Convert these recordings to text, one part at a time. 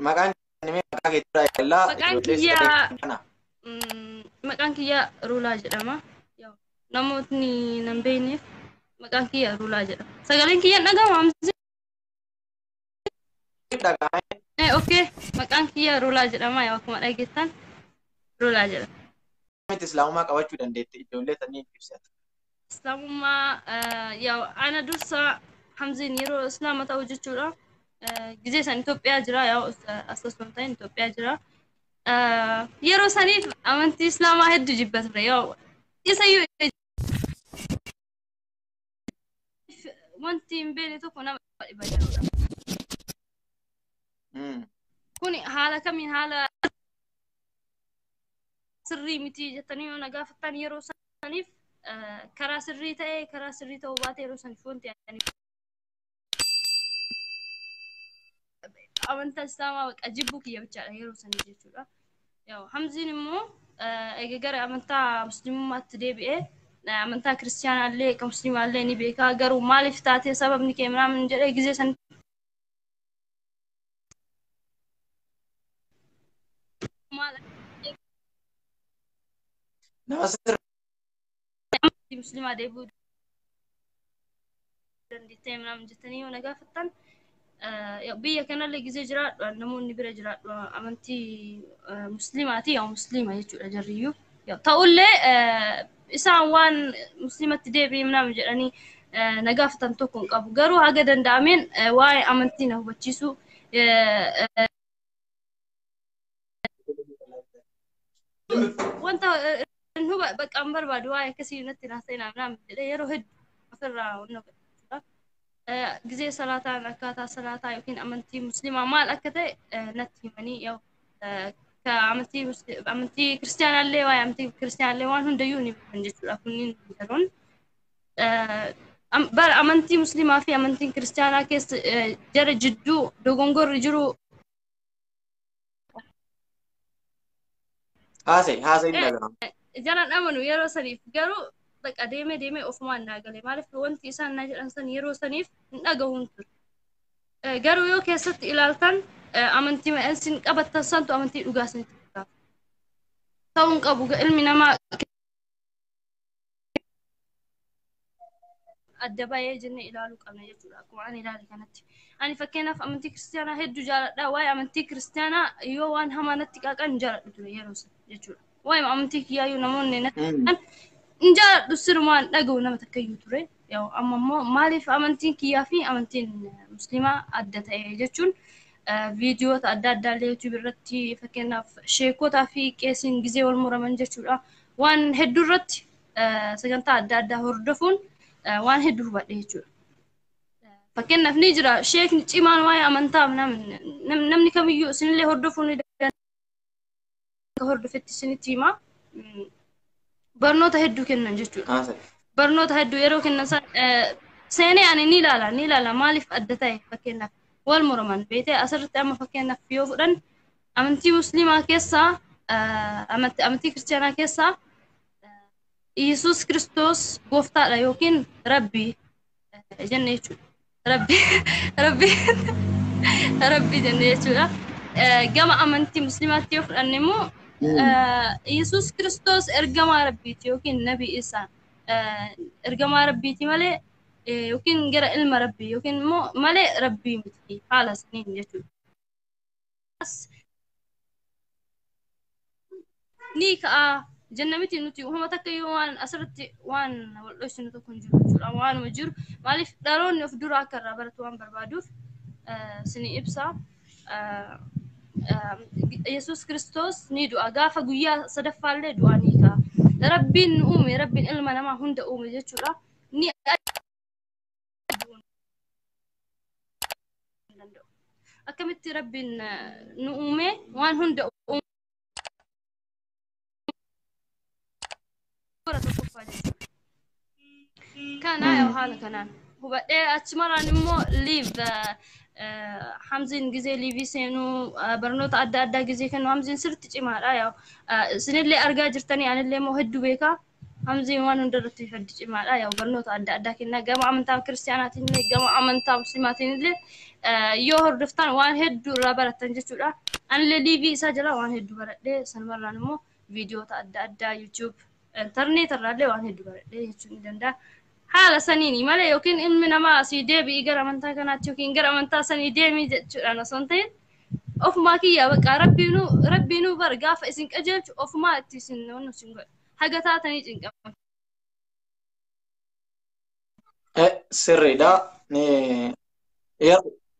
Maqaan maqaa keetirraa eegallaa. Maqaan kiyya Ruulaa jedhama. Namootni nan beekneef maqaan kiyya Ruulaa jedhama. Sagaleen kiyya dhaga'ama. Okay, maqaan kiyya Ruulaa jedhama. Akkuma dhageettan Ruulaa jedhama. Islaamummaa qabachuu dandeette ijoollee sanii ibsatu. Islaamummaa ana dursa Hamziin yeroo Islaama ta'u jechuudha. Gizee san Itoophiyaa jira, as osoo hin ta'in Itoophiyaa jira. Yeroo saniif amantii Islaamaa hedduu jibba ture. Isayyuu wanti hin beekne tokko nama dhiba jechuudha. Kuni haala kamiin haala sirrii miti jettanii yoo na gaafattan yeroo saniif karaa sirrii ta'e karaa sirrii ta'uu baate yeroo saniif wanti amantaa Islaamaa baqa jibbuu kiyya bichaadha yeroo sanii jechuudha. Hamziin immoo egaa gara amantaa musliimummaatti deebi'ee amantaa kiristiyaanaallee kan musliimaallee ni beekaa garuu maaliif taatee sababni kee minaamin jedhee gizee san amantii musliimaa deebi'uu dandeettee minaamin jettanii yoo na gaafattan biyya kanallee gizee jiraadhu namoonni bira jiraadhu amantii musliimaati yaa musliima jechuudha jarriyyuu. Ta'ullee isaan waan musliimatti deebi'ee minaamin jedhanii na gaafatan tokko hin qabu. Garuu haga danda'ameen waa'ee amantii na hubachiisu wanta bakka hin barbaadu waa'ee akkasii natti naasa'inaa minaamin jedhee yeroo hedduu ofirraa wanna godha. Gizee salaataan akkaataa salaataa yookiin amantii musliimaa maal akka ta'e natti himanii amantii kiristiyaanaallee waa'ee amantii kiristiyaanaallee waan hundayyuu ni beekan jechuudha kunniin yeroon. Bara amantii musliimaa fi amantiin kiristiyaanaa keessa jara jidduu dogongorri jiru. Haasa'e haasa'e hin dhaga'amu. Jalaan amanu yeroo saniif garuu baqa deemee deemee ofumaan naa gale maaliif wanti isaan naa jedhan san yeroo saniif hin dhagahuun ture. Garuu yoo keessatti ilaaltan amantii isin qabattan santu amantii dhugaa isinitti fakkaata. Ta'uu hin qabu ilmi namaa adda bahee jennee ilaaluu qabna jechuudha akkuma ani ilaale kanatti. Ani fakkeenyaaf amantii kiristiyaanaa hedduu jaaladha. Waa'ee amantii kiristiyaanaa yoo waan hamaa natti qaaqan hin jaaladhu ture yeroo sana jechuudha. Waa'ee amantii kiyyaayyuu namoonni natti qaaqan hin jaaladhu sirumaan dhaga'u nama takkayyuu ture. Amma immoo maaliif amantiin kiyyaa fi amantiin musliimaa adda ta'e jechuun viidiyoota adda addaa illee YouTube irratti fakkeenyaaf sheekotaa fi qeesiin gizee wal muraman jechuudha. Waan hedduu irratti sagantaa adda addaa hordofuun waan hedduu hubadhe jechuudha. Fakkeenyaaf ni jira sheekni cimaan waa'ee amantaa namni kamiyyuu isinillee hordofuu ni danda'a. Hordofetti isinitti hima. Barnoota hedduu kennan jechuudha. Barnoota hedduu yeroo kennan seenee ani ni ilaala maaliif adda ta'e fakkeenyaaf wal muraman beetee asirratti amma fakkeenyaaf yoo fudhan amantii musliimaa keessaa amantii kiristiyaanaa keessaa Yesuus Kiristoos gooftaadha yookiin Rabbi jenne jechuudha. Rabbi Rabbi Rabbi jenne jechuudha. Gama amantii musliimaatti yoo fudhanne immoo Yesuus Kiristoos ergamaa Rabbiiti yookiin Nabi Isaa ergamaa Rabbiiti malee yookiin gara ilma Rabbii yookiin immoo malee Rabbii miti haala saniin jechuudha. Ni ka'a jenna miti nuti uumama takka iyyuu waan asirratti waan wal dhoksinu tokko hin jiru jechuudha. Waanuma jiru maaliif dhaloonni of dura akka irraa baratu waan barbaaduuf sini ibsa. Yesuus Kiristoos ni du'a gaafa guyyaa sadaffaallee du'a ni ka'a. Rabbiin nu uume Rabbiin ilma namaa hunda uume jechuudha. Ni akkamitti Rabbiin nu uume waan hunda uume tokkoffaa jechuudha. Kana haala kanaan hubadhee achi maraan immoo liiv Hamziin gizee liivii seenuu barnoota adda addaa gizee kennu Hamziin sirriitti cimaadha. Isinillee argaa jirtanii anillee immoo hedduu beekaa. Hamziin waan hundarratti faddi cimaadha. Yaa barnoota adda addaa kennaa gama amantaa kiristaanaatiin illee gama amantaa muslimaatiin illee yoo hordoftan waan hedduu irraa barattan jechuudha. Anillee liivii isaa jala waan hedduu baradhee sanumarraan immoo viidiyoota adda addaa YouTube intarneet irraallee waan hedduu baradhee jechuun ni danda'a. Haala saniini malee yookiin ilmi namaa asii deebi'i gara amantaa kanaatti yookiin gara amantaa sanii deemii jechuudhaan osoo hin ta'in ofumaa kiyya bakka rabbiinuu bar gaafa isin qajeelchu ofumaa itti isin wannu isin godha. Haga taatanii cinqama. Sirriidha.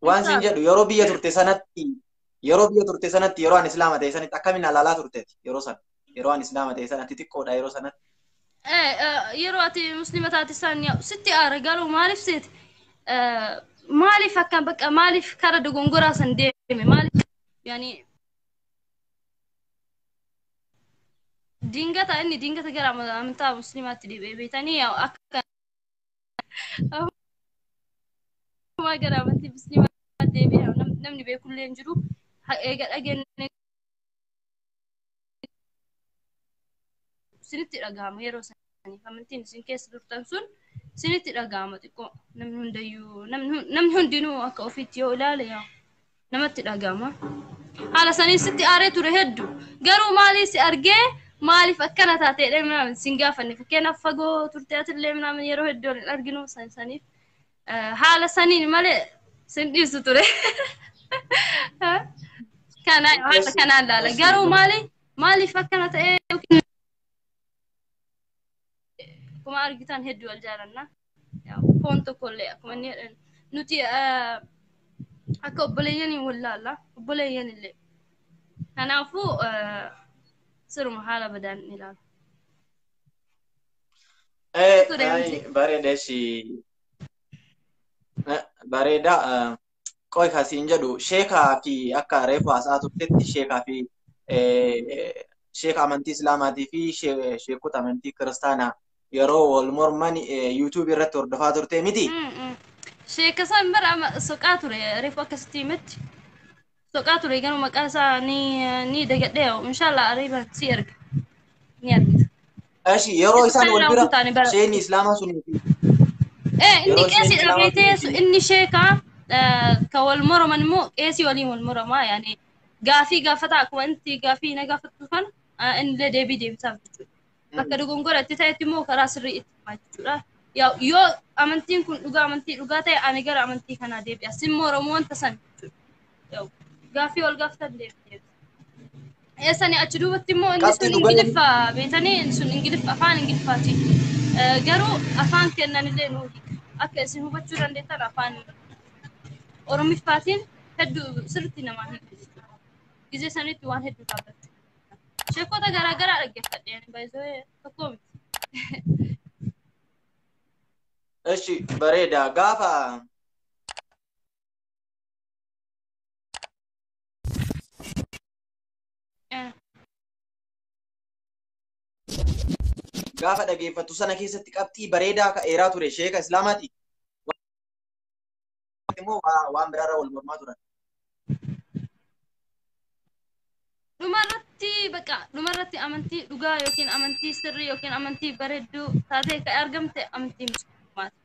Waan isin jedhu yeroo biyya turte sanatti yeroo ani islaama ta'e sanatti akkamiin alaalaa turteeti yeroo sana yeroo ani islaama ta'e sanatti xiqqoodha yeroo sanatti. Yeroo ati muslima taate san sitti aara garuu maaliif seete maaliif akkan bakka maaliif kara dogongoraa san deeme maaliif yaani dingata inni dingata gara amantaa muslimaatti deebi'e beetanii akka gara amantii muslimaatti deebi'e namni beekullee hin jiru eega dhageenye sinitti dhagahama yeroo saniif amantiin isin keessa turtan sun sinitti dhagahama xiqqoo namni hundayyuu namni hundinuu akka ofiitti yoo ilaale yaa namatti dhagahama. Haala saniin sitti aaree ture hedduu garuu maaliif si argee maaliif akkana taateedha minaamin sin gaafanne fakkeenyaaf fagoo turte atillee minaamin yeroo hedduu hin arginu saniif haala saniin malee sin dhiisu ture. Kana haala kanaan laala garuu maaliif akkana ta'ee yookiin akkuma argitan hedduu wal jaalanna. Foon tokkollee akkuma inni jedhan nuti akka obboleeyyaniin wal laalla obboleeyyan illee. Kanaafuu siruma haala badaan ni ilaala. Bareeda ishii bareeda qoy kasiin jedhu sheekaa fi akka reefu haasa'aa turtetti sheekaa fi sheeka amantii islaamaatii fi sheekota amantii kiristaanaa yeroo wal morman YouTube irratti hordofaa turte miti. Sheeka san bara soqaa ture reefu akkasitti himetti. Soqaa ture garuu maqaa isaa ni dagadhee inshallah ariiba si erga ni argita. Eshi yeroo isaan wal bira sheekni islaamaa sunii fi Inni qeesii dhageetee inni sheekaa ka wal moroman immoo qeesii waliin wal moromaa yaani gaafii gaafata akkuma inni gaafii na gaafattu kana innillee deebii deebisaaf jechuudha. Bakka dogongora itti ta'etti immoo karaa sirrii itti himaa jechuudha. Yoo amantiin kun dhugaa amantii dhugaa ta'e ani gara amantii kanaa deebi'a. Sin moromoo wanta san jechuudha. Gaafii wal gaafatan deebi'a. Eessani achi duubatti immoo inni sun Ingiliffa beetanii inni sun Ingiliffa afaan Ingiliffaati. Garuu afaan kennanillee nuu hiika. Akka isin hubachuu dandeettan afaan Oromiffaatiin hedduu sirriitti namaa hiika jechuudha. Gizee sanitti waan hedduu dhaabbachuu. Sheekota garaagaraa dhaggeeffadhe ani baay'isoo tokko miti. Eshi bareeda gaafa gaafa dhageeffattu sana keessatti qabxii bareedaa ka'eeraa ture sheeka islaamaati. Immoo waan biraarra wal mormaa turan. Dhumarratti bakka dhumarratti amantii dhugaa yookiin amantii sirrii yookiin amantii bareedduu taatee kan argamte amantii musliimaati.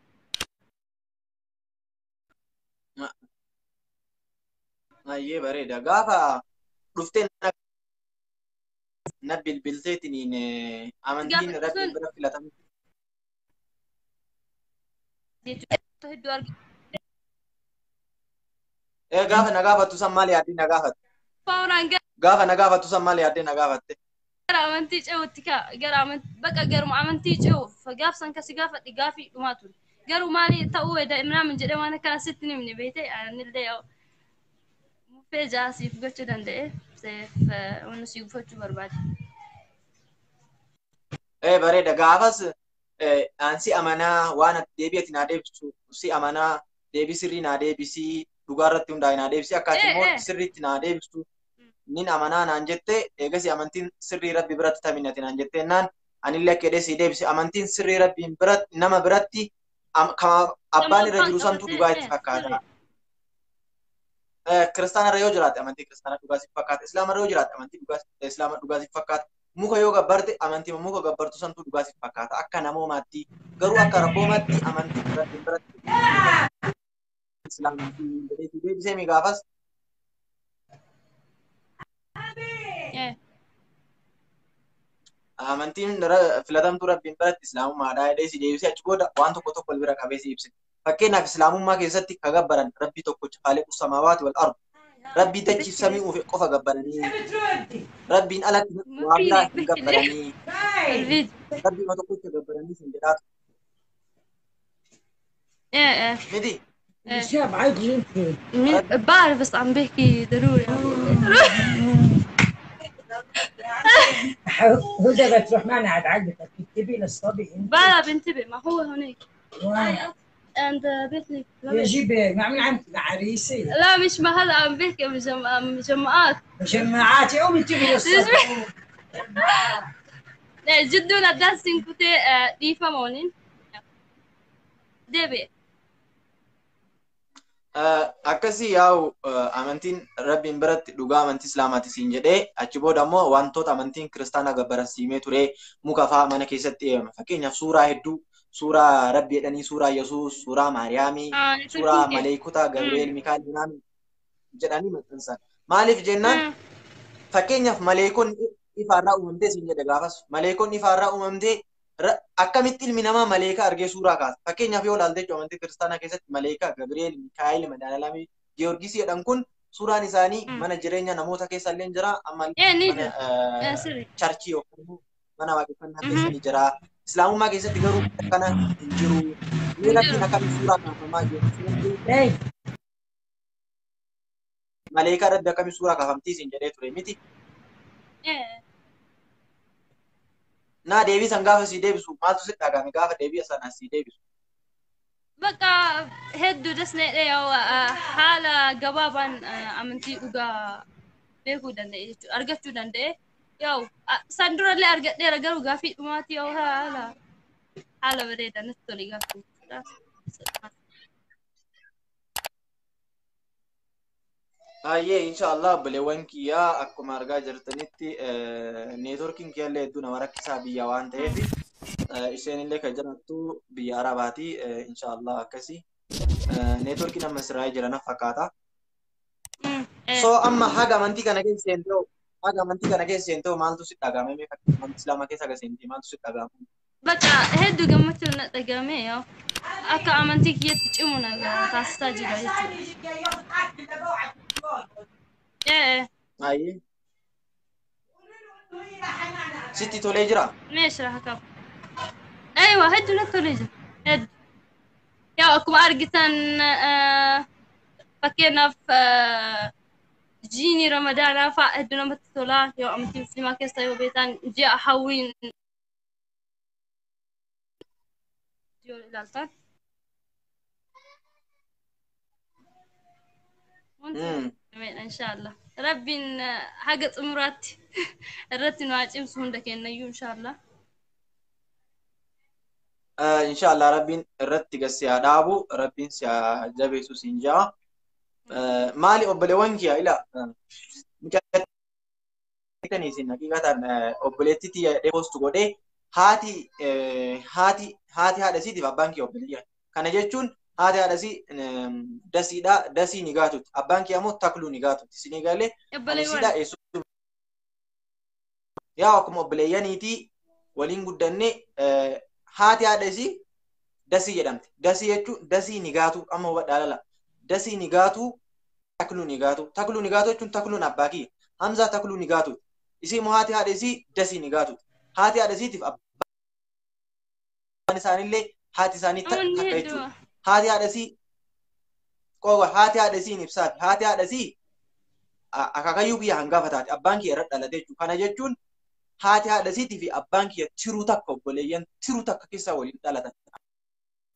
Baay'ee bareeda. Gaafa dhuftee na bilbilteetiin amantiin rabbiin bira filatame. Gaafa na gaafattu san maal yaaddee na gaafatte? Gaafa na gaafattu san maal yaaddee na gaafatte? Gara amantii ce'uutti gara amantii bakka garuma amantii ce'uuf gaaf san kasi gaafadhi gaafii dhumaa ture. Garuu maali ta'uu minaamin jedhee waan akkana sitti himne beekte anillee muffee jaasiif gochuu danda'e seef wanni si gufachuu barbaade. Bareeda gaafas ansi amanaa waan ati deebii ati naa deebistu si amanaa deebii sirrii naa deebisii dhugaa irratti hundaa'e naa deebisii akka ati immoo sirriitti naa deebistu nin amanaa naan jette eegasi amantiin sirrii rabbi biratti taminati naan jette naan anillee akka jedhee si deebise amantiin sirrii rabbiin biratti nama biratti abbaan irra jiru santu dhugaa itti fakkaata. Kiristaana irra yoo jiraate amantii kiristaana dhugaa si fakkaata. Islaama irra yoo jiraate amantii dhugaa islaama dhugaa si fakkaata. Muka yoo gabbarte amantii muka gabbartu santu dhugaa siif fakkaata. Akka namoomaatti garuu akka rabboomaatti amantii rabbiin biratti islaamatti deebisee mi gaafas. Amantiin filatamtuu rabbiin biratti islaamummaadha jedhee si deebisee achi booda waan tokko tokko bira qabee si ibse. Fakkeenyaaf islaamummaa keessatti ka gabbaran rabbii tokkocha haaliqu samaawaati wal ardu. Rabbii dachiif samii uufe qofa gabbaranii. Rabbiin alatti waa biraa hin gabbaranii. Rabbii tokkocha gabbaranii sin jedhaatu. Miti. بعرف بس عم بحكي ضروري. هدى بتروح معنا على عجبتك تنتبهي للصبي انت. بلا بنتبه ما هو هناك. عند بيتنا. يجيب مع مين عم مع عريسي؟ لا مش ما هلا عم بحكي مجمعات. مجمعات يا امي انتبهي للصبي. لا جدو نداسين كنت ديفا مونين. دبي. Akkasii yaa'u amantiin rabbiin biratti dhugaa amantii islaamaati siin jedhee achi booda ammoo wantoota amantiin kiristaanaa gabbaran siimee ture muka fa'aa mana keessatti eegama. Fakkeenyaaf suuraa hedduu suuraa rabbi jedhanii suuraa Yesuus, suuraa Maariyaamii, suuraa maleekota Gabri'eel, Mikaa'el jedhanii maxxansan. Maaliif jennaan fakkeenyaaf maleekonni ifaarraa uumamtee siin jedhe gaafas maleekonni ifaarraa uumamtee akkamitti ilmi namaa maleekaa argee suuraa kaasa. Fakkeenyaaf yoo ilaalte jechuudha amantii kiristaanaa keessatti maleekaa Gabri'eel, Mikaa'el, Madaalalamii, Giyoorgisii jedhan kun suuraan isaanii mana jireenya namoota keessa illee jira. Amma mana charchii yookaan mana waaqeffannaa keessa ni jira. Islaamummaa keessatti garuu kana hin jiru. Mee rabbiin akkamitti suuraa kaafamaa jiru? Maleekaa rabbi akkamitti suuraa kaafamtii siin jedhee ture miti? Naa deebii san gaafa sii deebisu maaltu si dhagahame gaafa deebii sana sii deebisu? Bakka hedduu dasneedha yoo haala gabaabaan amantii dhugaa beekuu danda'e jechuudha argachuu danda'e. Yoo san durallee argadheera garuu gaafii dhumaati yoo haala haala bareedaa natti tole gaafii jechuudha. Baay'ee inshaallah obboleewwan kiyyaa akkuma argaa jirtanitti neetworkiin kiyyaallee hedduu nama rakkisaa biyya waan ta'eef isheen illee kan jiraattu biyya Arabaati inshaallah akkasii neetworkiin amma sirraa jira na fakkaata. So amma haga amantii kana keessa seentee haga amantii kana keessa seentee maaltu si dhagahame mee fakkeenya amantii islaamaa keessa haga seentee maaltu si dhagahame? Bakka hedduu gammachuun na dhagahame yoo akka amantii kiyyatti cimu na taasisaa jira jechuudha. Baay'ee. Sitti tolee jira? Meeshaa hakaaf. Aywa hedduu natti tolee jira. Hedduu. Yaa akkuma argitan fakkeenyaaf jiini ramadaanaa fa'a hedduu namatti tola. Yoo amantii musliimaa keessa yoo beektan ji'a hawwiin yoo ilaaltan. Inshaallah. Rabbiin haga xumuraatti irratti nu haa cimsu hunda kennayyuu inshaallah. Inshaallah rabbiin irratti gasi haa dhaabu rabbiin si haa jabeessu siin jaa. Maali obboleewwan kiyya ila mucaa isin haqiiqataan obboleettii tiyya jedhee poostu godhee haati haati haati haadha isiitiif abbaan kiyya obboleeyyan. Kana jechuun haati haadha isii dasiidha dasii ni gaatutti abbaan kiyya immoo takluu ni gaatutti isinii galee ani isiidha eessuma yaa akkuma obboleeyyaniitii waliin guddanne haati haadha isii dasii jedhamti. Dasii jechuun dasii ni gaatu amma hubadhaa lala. Dasii ni gaatu takluu ni gaatu. Takluu ni gaatu jechuun takluun abbaa kiyya. Hamzaa takluu ni gaatu. Isii immoo haati haadha isii dasii ni gaatu. Haati haadha isiitiif abbaan isaaniillee haati isaanii takka jechuudha. Haati haadha isii qofa haati haadha isii hin ibsaati. Haati haadha isii akaakayyuu kiyya hangafa taate abbaan kiyya irra dhalate jechuudha. Kana jechuun haati haadha isiitii fi abbaan kiyya tiruu takka obboleeyyan tiruu takka keessa waliin dhalatan.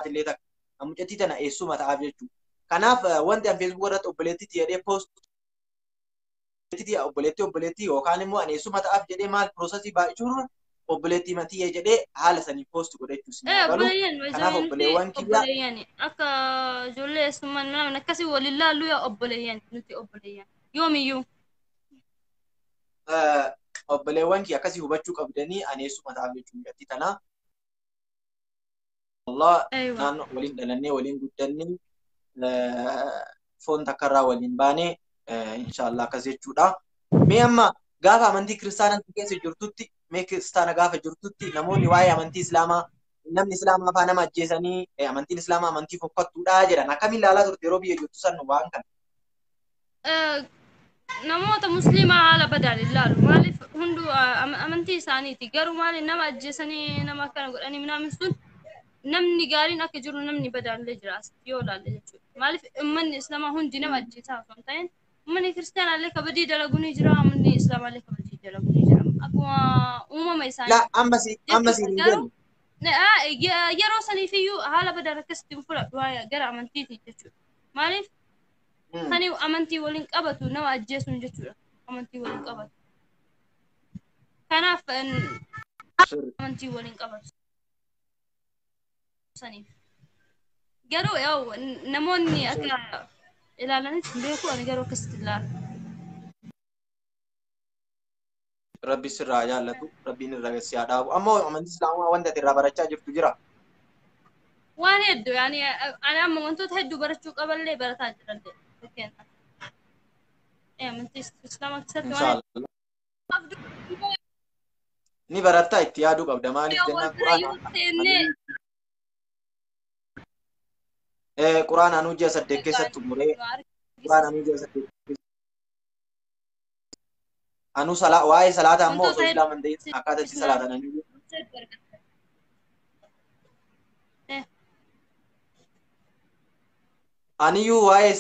Illee takka mucattii tana eessuma ta'aaf jechuudha. Kanaaf wanti an feesbuuk irratti obboleettii jedhee poost obboleettii obboleettii yookaan immoo ani eessuma ta'aaf jedhee maal piroosesii baay'isuurra obboleettii matiyyee jedhee haala sanii poost godhe jechuudha. Kanaaf obboleewwan kiyya. Obboleeyyan akka ijoollee eessummaan namni akkasii waliin laallu yaa obboleeyyan nuti obboleeyyan yoomiyyuu. Obboleewwan kiyya akkasii hubachuu qabdanii ani eessuma ta'aaf jechuun gatti tana. Allah naannoo waliin dhalannee waliin guddannee foon takkarraa waliin baanee inshaallah akkas jechuudha. Mee amma gaafa amantii kiristaanaa keessa jirtutti mee kiristaana gaafa jirtutti namoonni waa'ee amantii islaamaa namni islaamaa faa nama ajjeesanii amantiin islaamaa amantii fokkattuudha jedhan akkamiin ilaalaa turte yeroo biyya jirtu san waan kana? Namoota musliimaa haala badaan ilaalu. Maaliif hunduu amantii isaaniiti. Garuu maaliif nama ajjeesanii nama akkana godhanii minaamin sun namni gaariin akka jiru namni badaan illee jira asitti yoo ilaalle jechuudha. Maaliif uummanni islaamaa hundi nama ajjeesaa osoo hin ta'in uummanni kiristaanaa illee kabajii dalagu ni jira, uummanni islaamaa illee kabajii dalagu ni jira. Akkuma uumama isaanii. La amma si amma si hin Garuu yeroo saniifiyyuu haala badaan akkasitti hin fudhadhu gara amantiitiin jechuudha. Maaliif sanii amantii waliin qabatu nama ajjeesuun jechuudha. Amantii waliin qabatu. Kanaaf amantii waliin qabatu. Saniif. Garuu yaa'u namoonni akka ilaalanitti hin beeku ani garuu akkasitti ilaala. Rabbi sirraa jaallatu, rabbiin irra si haa dhaabu. Ammoo amantii islaamaa wanta ati irraa barachaa jirtu jira. Waan hedduu yaani ani amma wantoota hedduu barachuu qaballee barataa jirallee fakkeenyaaf. Amantii islaamaa keessatti waan Inshaallah. Ni barattaa itti yaaduu qabda maaliif jennaan quraana quraana anuu ji'a 8 keessatti xumuree quraana anuu ji'a 8 anuu waa'ee salaataa ammoo osoo islaama hin ta'in akkaataa itti salaatan anuu aniyyuu waa'ee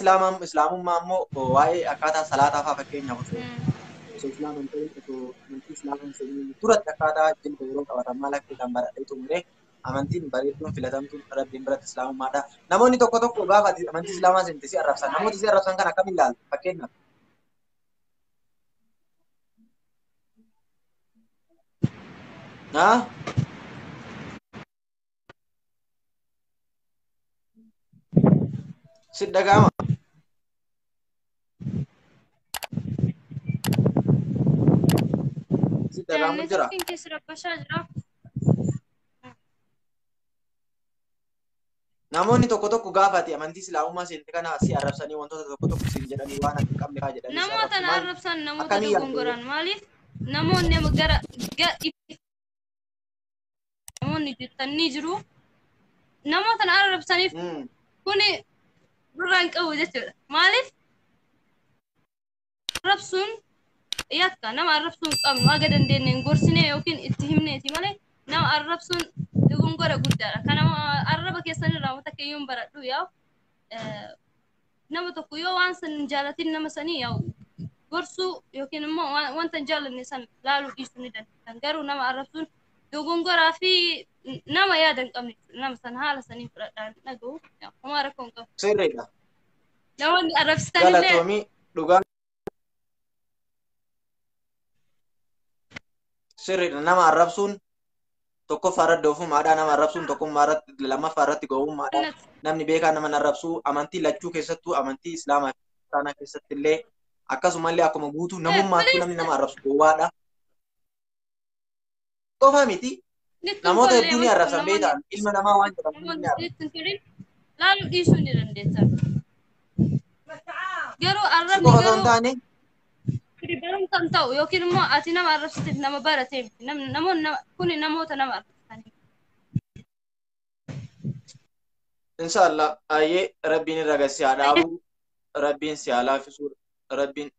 islaamummaa ammoo waa'ee akkaataa salaataa fa'aa fakkeenyaaf osoo islaama hin ta'in osoo amantii islaama hin seeniin duratti akkaataa jilba yeroo qabatan maal akka isaan baradhee xumuree amantiin bareedduun filatamtuun rabbiin biratti islaamummaadha. Namoonni tokko tokko gaafa amantii islaamaa seente si arrabsan. Namoota si arrabsan kan akkamiin ilaalta fakkeenyaaf? Haa? Si dhaga'ama? Si dhaga'amu jira? Networkiin keessa rabbashaa jira. Namoonni tokko tokko gaafa ati amantii islaamummaa seente kana si arrabsanii wantoota tokko tokko siin jedhanii waan ati hin qabne fa'aa jedhanii si Namoota na arrabsu. Maal arrabsan namoota akkamii yaaddu? dogongoran maaliif namoonni gara namoonni jettan ni jiru. Namoota na arrabsaniif kuni gurra hin qabu jechuudha. Maaliif arrabsuun yakka nama arrabsuu hin qabnu haga dandeenye hin gorsine yookiin itti himneeti malee nama arrabsuun dogongora guddaadha. Kana arraba keessan irraa wanta kayyuun baradhu yaa'u nama tokko yoo waan san hin jaalatin nama sanii yaa'u gorsuu yookiin immoo wanta hin jaalanne san laaluu dhiisuu ni dandeessan. Garuu nama arrabsuun dogongoraa fi nama yaada hin qabne nama san haala sanii fudhadhaan dhaga'u homaa rakkoo hin qabu. Sirriidha. Namoonni arrabsitanillee Galatoomii dhugaa sirriidha. Nama arrabsuun tokkoffaa irratti doofummaadha. Nama arrabsuun tokkummaa irratti lammaffaa irratti gowwummaadha. Namni beekaa nama arrabsuu amantii lachuu keessattuu amantii islaamaa fi kiristaanaa keessatti illee akkasumallee akkuma guutuu namummaattuu namni nama arrabsu gowwaadha. Qofa miti namoota hedduu ni arrabsan beektaa ilma namaa waan jedhamu ni arrabsu. Laaluu dhiisuu ni dandeessan. Garuu Si arrabni qofa osoo hin garuu taane barumsa hin ta'u yookiin immoo ati nama arrabsiteef nama baratee miti. Namoonni kuni namoota nama arrabsanii. Inshaallah ayyee rabbiin irra gad si haa dhaabu rabbiin si haa laafisu rabbiin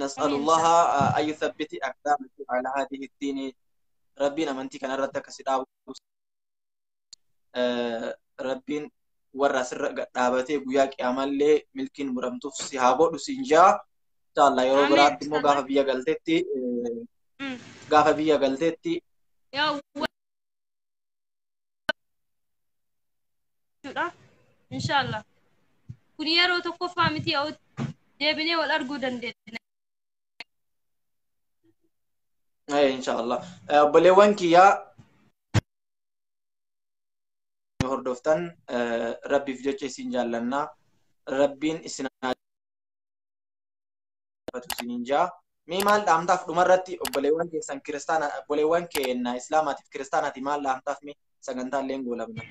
nas'alullaha an yuthabbiti aqdaamaki ala haadihi ddiini rabbiin amantii kanarratti akka si dhaabu rabbiin warra asirra dhaabatee guyyaa qiyaamallee milkiin muramtuuf si haa godhu siin jaa. Inshaallah yeroo biraatti immoo gaafa biyya galtetti gaafa biyya galtetti Inshaallah. Kun yeroo tokkoffaa miti yaa'u deebinee wal arguu dandeenya. Inshaallah. Obboleewwan kiyyaa hordoftan rabbiif jecha isin jaallannaa. Rabbiin isin haa isiniin jaa. Mee maal dhaamtaaf dhumarratti obboleewwan keessan kiristaana, obboleewwan keenya islaamaatiif kiristaanaati maal dhaamtaaf mee sagantaa illee goolabna.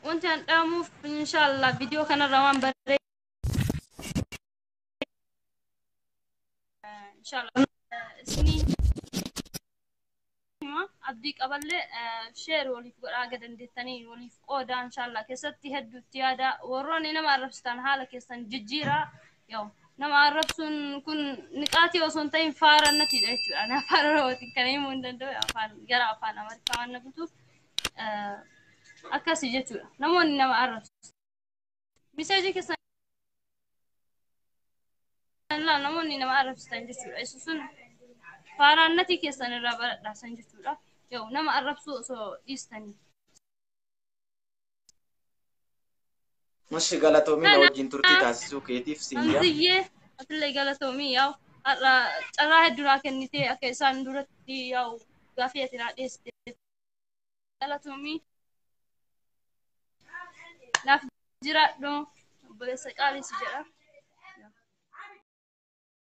Wanti an dhaamuuf inshaallah viidiyoo kanarra waan barree inshaallah isinii hima abdii qaballee sheer waliif godhaa aga dandeettanii waliif qoodaa inshaallah keessatti hedduutti yaada warroonni nama arrabsitan haala keessan jijjiiraa yoo nama arrabsuun kun niqaatii osoo hin ta'in faarannatiidha jechuudha. Ani afaan Oromootiin kana himuu hin danda'u afaan gara afaan Amaariffaa waan na butuuf akkasii jechuudha. Namoonni nama arrabsu. Miseejii keessan ilaal namoonni nama arrabsitan jechuudha. Isu sun faaraannatii keessan irraa baradhaa san jechuudha. Yoo nama arrabsuu osoo dhiistanii. Mushi galatoomii na wajjin turtii taasisuu keetiif siin jaa. Hamziyyee atillee galatoomii yaa'u har'a carraa hedduu naa kennitee akka isaan duratti yaa'u gaafii ati naa dhiyeessite. Galatoomii naaf jiraadhu obboleessa qaalii si jedha.